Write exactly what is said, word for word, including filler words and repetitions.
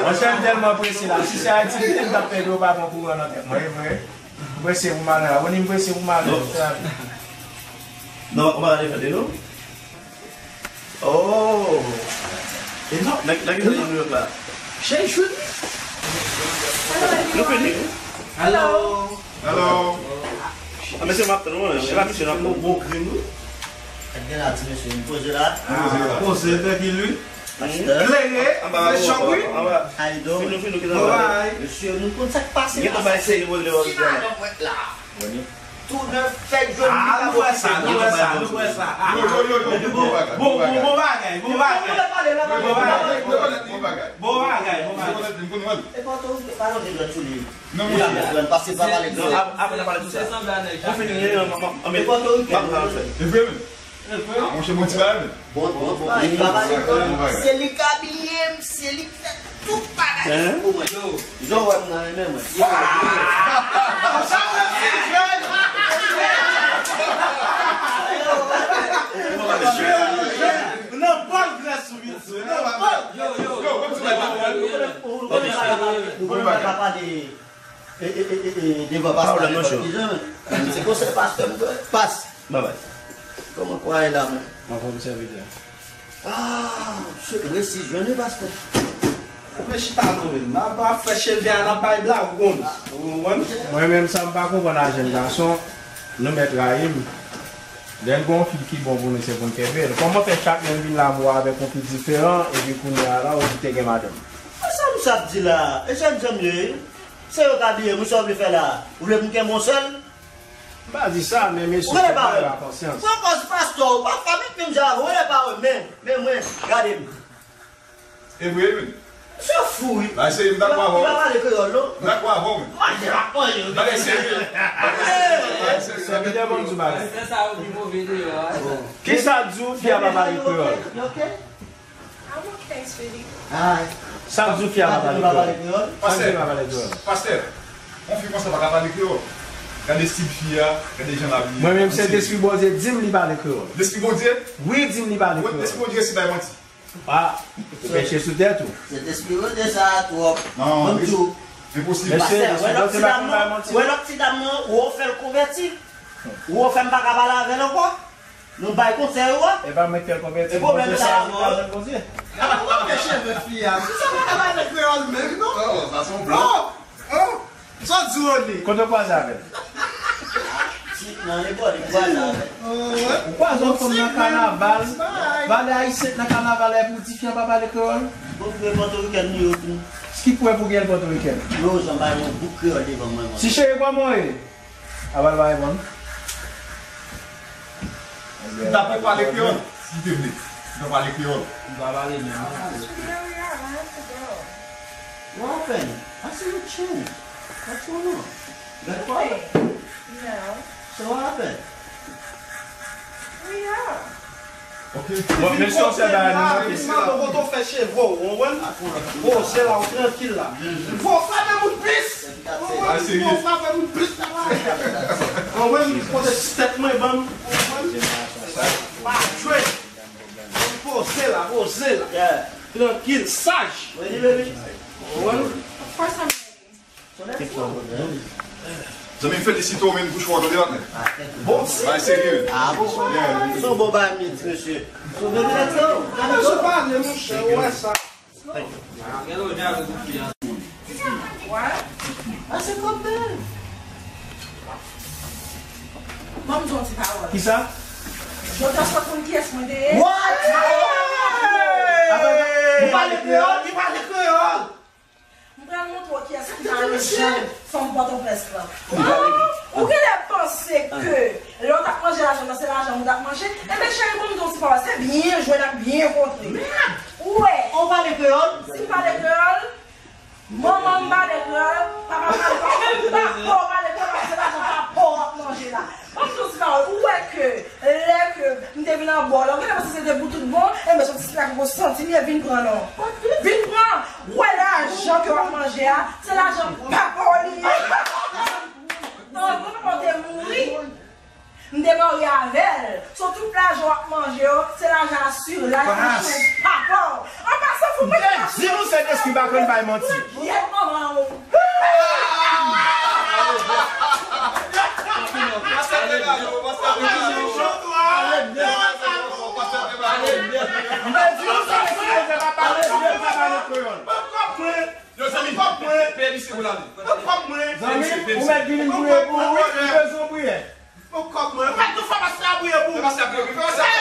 Monchè, m tèlman prese la. Si se Ayiti m te, m t ap fè dlo pa pran kouran nan tèt mwen, e vre. M prese pou m ale la. Woni, m prese pou m ale. Non, ou pa gade fè de nou? Oh! E non, nèg, nèg ki nan New York la. Chèy chou. Nou fini? Hello. Hello. A, mesye, m ap tann ou, e pa misye n ap tann. Bon grenn, wi. Gad gen la, ti mesye, m poze la. Poze la. Poze, trankil, wi. Klere, fè chòk, wi. Anba. Fini, fini, kite anba. Mesye, nou konn sa k pase la. Gen tan bay seri poze devan misye la. Tou nèf, fèk jòn, ah, nou wè sa, nou wè sa, nou wè sa. Yo, yo, yo, yo, bon bagay, bon bagay, bon bagay. Bon bagay, bon bagay. Bon bagay, bon bagay. E pa tou, e pa lonje dwèt sou li. Non, monchè. Pase pa pale dlo. Apre n a pale tou sa. Ou fini, non, non, non, non. E pa tou, e pa tou. E vre, men. Ah, monchè, bon ti bagay, men. Bon, bon, bon, li pa pale kreyòl. Se li k abiye m, se li k fè tout bagay pou mwen. Yo, jan w wè m nan renmen mwen. Sa w wè m se jèn. Jèn, jèn. Nan bòn grès ou vin jwe, nan bòn. Yo, yo, yo, bon ti bagay. Ou pa ka pale. E, e, e, e, e, devan pastè, devan ti jan. Se konsèy pastè m kwè. Pas. Babay. Kòman kwa e la, mwen? Anfòm sèvitè. Ah, se presiz, jwenn li, pastè. Ou men chita non, men. N ap, ap fè cheve a, n ap bay blagonn. Ou konprann? Mwen menm, sa m pa konprann a jèn gason, nou mèt rayi m. Lè n gon fi ki bon pou nou, se pou n kenbe l. Kòman fè chak lè n vin la, m wè avèk yon fi diferan, epi kounye a la, ou di te gen madanm? Sa m sa ap di la? E jèn jan m ye, wi. Se yo k abiye m, wi, sa w vle fè la? Ou vle pou m kenbe yon sèl? M pa di sa, men mesye, fò n bay la konsyans. Pran pòz pastè, ou pa, pa met menm jan avè w, rele pa w, men, men mwen, gade m. E vre, wi. Misye fou, wi. Bagay serye, m dakò avè w. Li pa pale kreyòl, non. M dakò avè w, men. Manje la, manje. Bagay serye. Bagay serye. Sèvitè, ban m di w bagay. Sè sa yo pi move deyò, wi. Kisa di w fi a pa pale kreyòl? You okay? I'm okay, sweetie. Sa di w fi a pa pale kreyòl? Sa di w pa pale kreyòl? Pastè, yon fi konsa pa ka pale kreyòl. Gade stil fi a, gade jan l abiye. Mwen menm, Sentespri Bondye di m li pale kreyòl. Lespri Bondye? Wi, di m li pale kreyòl. Lespri Bondye resi bay manti. Ah, ou peche sou tèt ou. Sentespri Bondye sa a twòp. Non, enposib. Pastè, wè lòt ti dam nan, wè lòt ti dam nan, ou fè l konvèti. Ou fè m pa ka pale avè l ankò. Nou bay konsèy ou a? E pa mwen k fè l konvèti. E pwoblèm sa a, non. Ou pa fè cheve fi a. Fi sa pa ka pale kreyòl menm, non. Oh, sa se yon blan. Oh, oh. Sa w di, Rony? Kote w kwaze avè l? Ti, nan lepòl, li kwaze avè l. Ou kwaze yon fanm nan kanaval. Valè ayisyen nan kanaval, epi w di fi a pa pale kreyòl? Bon, frè, Pòtorikèn li yo tou. Ki prèv ou gen l Pòtorikèn? Yo, jan bay yon bout kreyòl devan mwen, mwen. Ti cheri, kòman w ye? Aval pa reponn. Li ta pou pale kreyòl, si te vle. Li ta pale kreyòl. Li pa pale menm. Sweetie, hurry up, I have to go. What happened? I see you change. What's going on? You got a problem? No. So what happened? Hurry up. Bon, mesye, se bagay nou manke. Vin mande kote w fè cheve w, ou konprann? Poze la, ou trankil la. Fò w frape moun plis. Ou konprann? Fò w frape moun plis la. Ou konprann? Kote ti tèt mwen, ban m. Ou konprann? Pa jwe. Poze la, poze la. Trankil, saj. Ou konprann? Of course I'm ready. Zanmi m, felisite w, men bouch ou a tande, patnè. Bon, bagay serye. Ah, bon. Yeah. Se yon bon bagay, m di, mesye. Mesye, pale, monchè, ou wè sa. What? Ah, se kòb bèl. Ban m di yon ti pawòl. Kisa? Jodi a, w konn kiyès mwen te ye? What? Hey! Ou pale kreyòl? Li pale kreyòl. M pral montre w kiyès ki mare jan fanm Pòtoprens lan. Ou genlè panse ke lè w t ap manje lajan nan, se lajan m ou t ap manje? Enben, cheri, ban m di w ti pawòl, se byen jwe n ap byen kontre. Ou wè. Ou pale kreyòl? Si m pale kreyòl, manman m pale kreyòl, papa m pale kreyòl, menm papa w pale kreyòl, paske se lajan papa w ap manje la. Ban m di w ti pawòl, ou wè ke lè ke m te vin anba w la, ou genlè panse se te pou tout bon, enben, soti sila ki pou santi m ye, vin pran non. Vin pran, ou wè lajan ke w ap manje a, se lajan papa w li ye. Anvan papa w te mouri, m te marye avè l. So, tout lajan w ap manje yo, se lajan asiraj, life insurance papa w. An pasan, Di nou Sentespri pa konn bay manti. Mwen di nou Sentespri pa pale, mwen pa pale kreyòl. Yo, zanmi, kòb mwen. Peye misye pou l ale. Kòb mwen. Zanmi, ou mèt vin priye pou ou, wi, ou bezwen priye. Kòb mwen. Ou mèt tou fè pastè a priye pou ou. Fè pastè a priye pou ou. Fè